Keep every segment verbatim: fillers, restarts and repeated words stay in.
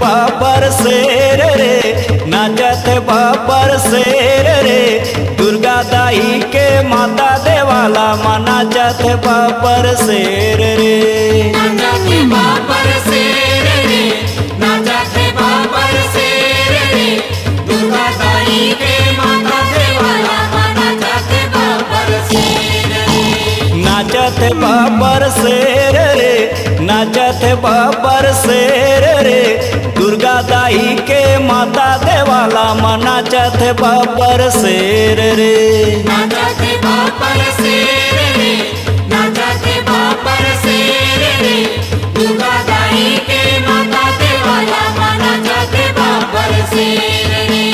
बब्बर शेर रे, नाचत हे बब्बर शेर रे, दुर्गा दाई के माता देवाला म नाचत हे बब्बर शेर रे। नाचत हे बब्बर शेर रे, नाचत हे बब्बर शेर रे, दुर्गा दाई के माता देवाला म नाचत हे बब्बर शेर रे। नाचत हे बब्बर शेर रे, नाचत हे बब्बर शेर रे, दुर्गा दाई के माता देवाला म नाचत हे बब्बर शेर रे। नाचत हे बब्बर शेर रे, नाचत हे बब्बर शेर रे, दुर्गा दाई के माता देवाला म नाचत हे बब्बर शेर रे।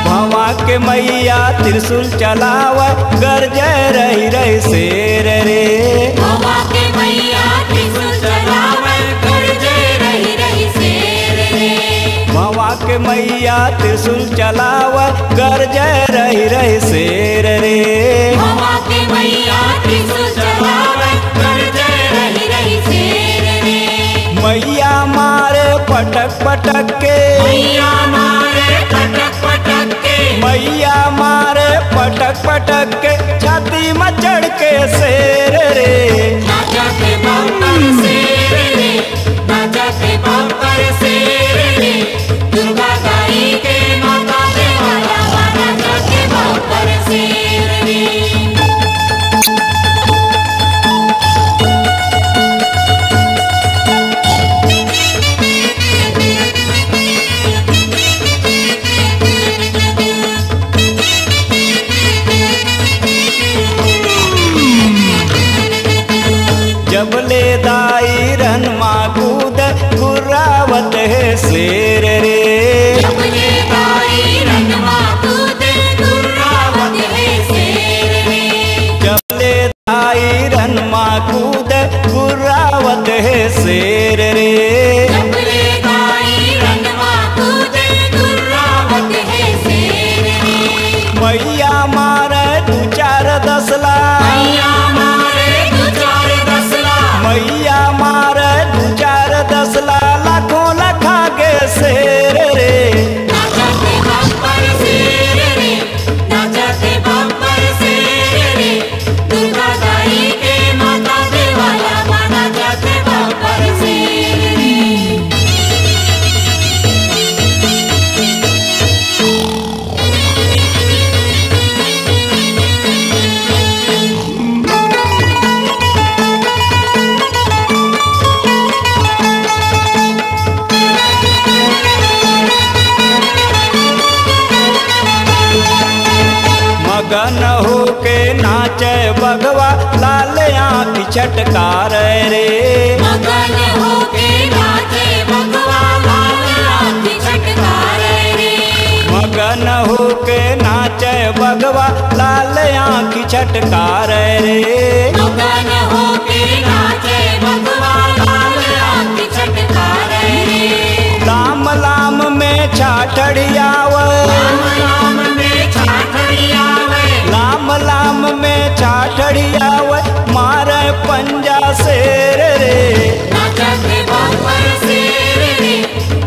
भवा के मैया त्रिशूल चलावय, गरजय रहि रहि शेर रे। भवा के मैया त्रिशूल चलावय, गरजय रहि रहि शेर रे। भवा के मैया त्रिशूल चलावय, गरजय रहि रहि शेर रे। भवा के मैया त्रिशूल चलावय, गरजय रहि रहि शेर रे। मैया मारे पटक पटक के। मैया मारे पटक पटक के। मैया मारे पटक पटक के, छाती म चढ़ के शेर रे। नाचत हे बब्बर शेर रे, नाचत हे बब्बर शेर रे, दुर्गा दाई के माता देवाला म नाचत हे बब्बर शेर रे। जब ले दाई रन मा कूद, गुर्रावत हे शेर रे। जब ले दाई रन मा कूद, गुर्रावत हे शेर रे। जब ले दाई रन मा कूद, गुर्रावत हे शेर रे। जब ले दाई रन मा कूद, गुर्रावत हे शेर रे। मैया मारे दू चार दसला। मैया मारे दू चार दसला। मैया मारे दू चार दसला, लाखों लखा के शेर रे। नाचत हे बब्बर शेर रे, नाचत हे बब्बर शेर रे, दुर्गा दाई के माता देवाला म नाचत हे बब्बर शेर रे। मगन होके नाचे बघवा, लाल आँखी चटकार रे। मगन होके नाचे बघवा, लाल आँखी चटकार रे। मगन होके नाचे बघवा, लाल आँखी चटकार रे। मगन होके नाचे बघवा, लाल आँखी चटकार रे। लाम लाम में छाठड़ियावय। लाम लाम में छाठड़ियावय। लाम लाम में छाठड़ियावय, मारे पंजा शेर रे। नाचत हे बब्बर शेर रे,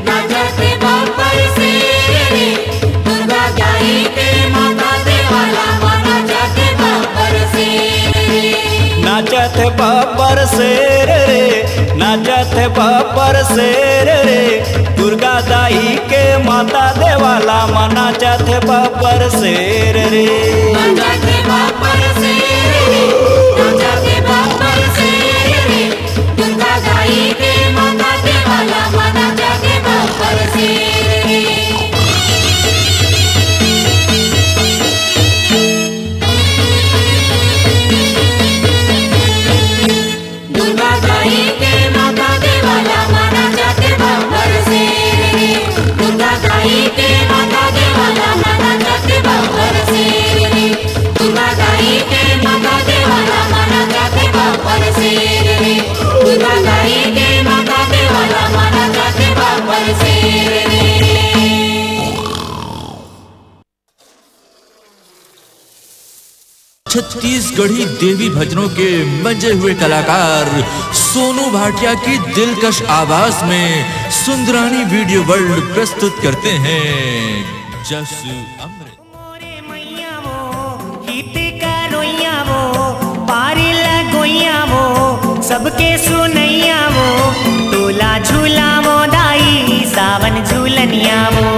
नाचत हे बब्बर शेर रे, दुर्गा दाई के माता देवाला म नाचत हे बब्बर शेर रे। नाचत हे बब्बर शेर रे, नाचत हे बब्बर शेर रे, दुर्गा दाई के माता देवाला म नाचत हे बब्बर शेर रे। नाचत हे बब्बर शेर रे, नाचत हे बब्बर शेर रे, दुर्गा दाई के माता देवाला म नाचत हे बब्बर शेर रे। दुर्गा दाई के माता देवाला म नाचत हे बब्बर शेर रे। दुर्गा दाई के माता देवाला म नाचत हे बब्बर शेर रे। दुर्गा दाई के माता देवाला म नाचत दुर्गा दाई के माता के वाला माना जाथे बाबर शेर रे। छत्तीसगढ़ी देवी भजनों के मंजे हुए कलाकार सोनू भाटिया की दिलकश आवाज में सुंदरानी वीडियो वर्ल्ड प्रस्तुत करते हैं जस अमृत। मोरे मैया वो, हित का रोइया वो, पारी लगोइया वो, सबके सुनैया वो, तोला झूला वो दाई, सावन झूलनिया वो।